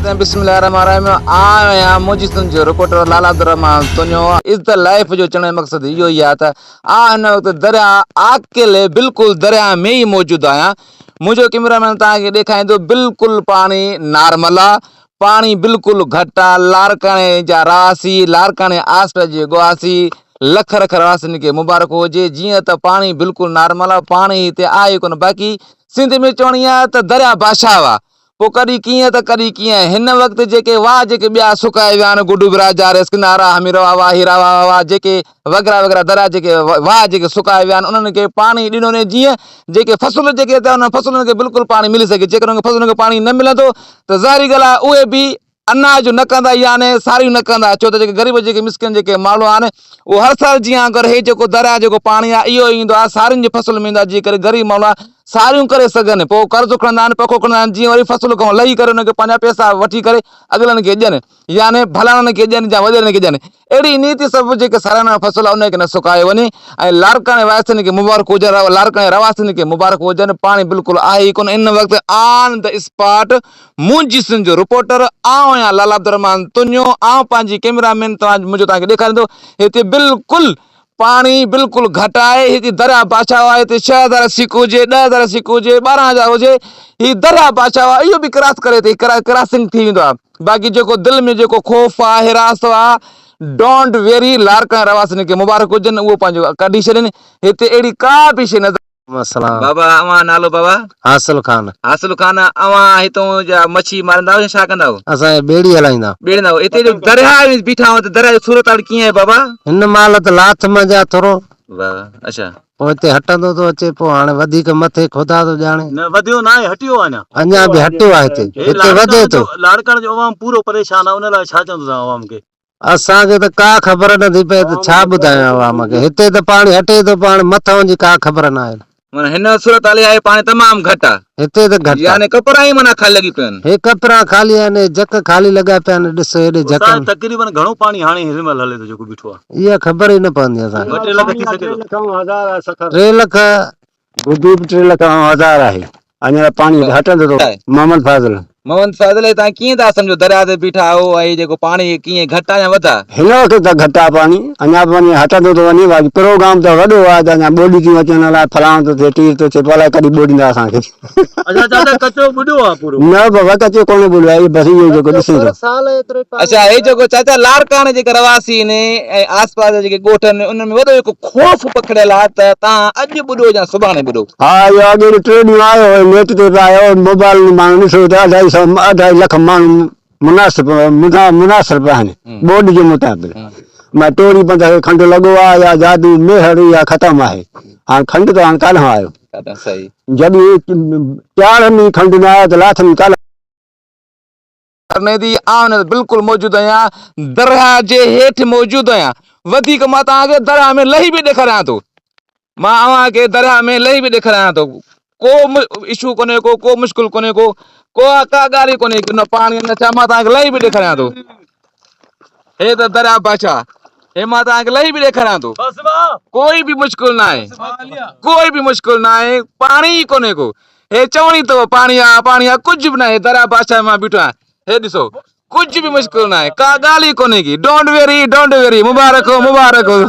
بسم الله الرحمن الرحيم آء آهيان منهنجي سنڌ جو reporter Lala Abdul Rahman Tunio is the life جو چوڻ جو مقصد اهو ئي آهي ته آء هن وقت درياء عاقل بلڪل درياء ۾ ئي موجود آهيان منهنجو ڪيمرا مين توهان کي ڏيکاريندو بلڪل پاڻي نارمل آ پاڻي بلڪل گهٽ آ لاڙڪاڻي جا رهواسي لاڙڪاڻي آس پاس جي ڳواسي لک رک رهواسين کي مبارڪ هجي جيئن ته پاڻي بلڪل نارمل آ پاڻي هتي آهي ڪونه باقي سنڌ ۾ چوڻي آ ته درياء بادشاهه آ پوء ڪڏهن ڪيئن ته ڪڏهن ڪيئن. هن وقت جيڪي واهه جيڪي ٻيا سڪائي ويا آهن، گڊو براج، جاريس، ڪنارا، هميروا واهه، هيرا واهه واهه جيڪي وغيره وغيره درياء جيڪي واهه جيڪي سڪائي ويا آهن انهن کي پاڻي ڏنو وڃي جيئن جيڪي فصل جيڪي ٿيا انهن فصلن کي بلڪل پاڻي ملي سگهي جيڪڏهن انهن فصلن کي پاڻي نه ملندو ته ظاهري ڳالهه آهي اهي به اناج نه ڪندا يعني ساريون نه ڪندا ڇو ته جيڪي غريب جيڪي مسڪين جيڪي ماڻهو آهن اهو هر سال جيان اگر هي جيڪو درياء جيڪو پاڻي آهي اهو ايندو آهي سارين جي فصل ۾ ايندو آهي جنهن ڪري غريب ماڻهو آهي ساريون ڪري سگهن پوء قرض کڻندا آهن پکو کڻندا آهن جيئن وري فصل کان لهي ڪري انهن کي پنهنجا پئسا وٺي ڪري اڳلن کي ڏين يعني ڀلاڻن کي ڏين يا وڏيرن کي ڏين اهڙي نيتي سبب جيڪي سارياڻا فصل آهي ان کي نه سڪايو وڃي ۽ لاڙڪاڻي واسين کي مبارڪ هجن لاڙڪاڻي رهواسين کي مبارڪ هجن پاڻي بلڪل آهي ئي ڪونه ان وقت آن the spot منهنجي سنڌ جو رپورٽر آئون آهيان لالا عبدالرحمان تنيو آئون پنهنجي ڪيمرا مين توهان منهنجو توهان کي ڏيکاريندو هتي بلڪل پاڻي بلڪل گهٽ آهي هتي درياء بادشاهه آهي هتي 6000 سيڪ هجي 10000 سيڪ هجي 12000 هجي هي درياء بادشاهه آهي اهو به ڪراس ڪري هتي ڪراسنگ ٿي ويندو آهي باقي جيڪو دل ۾ جيڪو خوف آهي حراس آهي don't ويري لاڙڪاڻي رهواسين کي مبارڪ هجن اهو پنهنجو ڪڍي ڇڏين هتي اهڙي ڪا به شيء نظر السلام. بابا اوهان نالو بابا؟ حاصل خان. حاصل خان اوهان هتون جا مڇي ماريندا آهيو يا ڇا ڪندا آهيو؟ اسان هي ٻيڙي هلائيندا. ٻيڙي هلائيندا آهيو. هتي جو درياهه ۾ بيٺا آهيو ته درياهه جو صورت حال ڪيئن آهي بابا؟ هن مهل ته لاٿ منجهه آهي ٿورو. واه اڇا. پوء هتي هٽندو ٿو اچي پوء هاڻي وڌيڪ مٿي خدا ٿو ڄاڻي. نه وڌيو ناهي هٽيو آهي اڃا. اڃا به هٽيو آهي هتي. هتي وڌي ٿو. لاڙڪاڻي جو عوام پورو پريشان آهي ان لاء ڇا چوندو توهان عوام کي؟ اسان کي ته ڪا خبر نه ٿي پئي ته ڇا ٻڌايان عوام کي. هتي ته پاڻي هٽي ٿو پاڻ مٿئون جي ڪا خبر ناهي. معنيٰ هن وقت صورت حال اها آهي پاڻي تمام گهٽ آهي. هتي ته گهٽ آهي. يعني ڪپرا ئي معنيٰ خالي لڳي پيا آهن. هي ڪپرا خالي آهن، هي جڪ خالي لڳا پيا آهن، ڏس هيڏي جڪ استاد ۾. تقريبن گهڻو پاڻي هاڻي هن مهل هلي ٿو جيڪو بيٺو آهي. اها خبر ئي نه پوندي اسان کي. ٻه ٽي لک ٿي سگهي ٿو. ٽي لک. گڊو به ٽي لک ۽ هزار آهي. اڃا ته پاڻي هٽندو ٿو. محمد فاضل. محمد فاضل هي توهان ڪيئن ٿا سمجهو درياء تي بيٺا آهيو ۽ هي جيڪو پاڻي ڪيئن گهٽ آهي يا وڌ آهي؟ هن وقت ته گهٽ آهي پاڻي اڃا به وڃي هٽندو ٿو وڃي باقي پروگرام ته وڏو آهي ته اڃا ٻوڏيون ٿيون اچن الائي فلاڻو ٿو ٿئي ٽير ٿو ٿئي پوء الائي ڪڏهن ٻوڏيندا اسان کي. اڇا چاچا ڪچو ٻڏيو آهي پورو. نه بابا ڪچو ڪونه ٻڏيو آهي بس اهو جيڪو ڏسين ٿو. اڇا هي جيڪو چاچا لاڙڪاڻي جيڪي رهواسي آهن ۽ آس پاس جا جيڪي ڳوٺ آهن انهن ۾ وڏو هڪ خوف پکڙيل آهي ته توهان اڄ ٻڏو يا سڀاڻي ٻڏو. ها اهو اڳي ڏينهن ٽي ڏينهن آيو هو نيٽ تي به آيو هو موبائل ۾ ماڻهن ڏٺو ته اڍائي سئو اڍائي لک ماڻهو مناسب مناسب آهن ٻوڏ جي مطابق مان ٽوري بند کي کنڊ لڳو آهي يا جادو ميهڙ اها ختم آهي هاڻ کنڊ ته هاڻ ڪاڏانهن آيو جڏهن چاڙهه ۾ کنڊ نه آيو ته لاٿ ۾ ڪاڏانهن ڪرني the آئون بلڪل موجود آهيان درياهه جي هيٺ موجود آهيان وڌيڪ مان توهان کي درياهه ۾ لهي به ڏيکاريان ٿو مان اوهان کي درياهه ۾ لهي به ڏيکاريان ٿو ڪو اشو ڪونهي ڪو ڪو مشڪل ڪونهي ڪو ڪو ڪا ڳالهه ئي ڪونهي نه پاڻي نه ڇا مان توهان کي لهي به ڏيکاريان ٿو هي ته درياهه بادشاهه هي مان توهان کي لهي به ڏيکاريان ٿو ڪوئي به مشڪل نه آهي ڪوئي به مشڪل نه آهي پاڻي ئي ڪونهي ڪو هي چوڻي اٿو پاڻي آ پاڻي آ ڪجهه به ناهي درياهه بادشاهه مان بيٺو آهيان هي ڏسو ڪجهه به مشڪل ناهي ڪا ڳالهه ئي ڪونهي ڪي don't worry don't worry مبارڪ هو مبارڪ هو.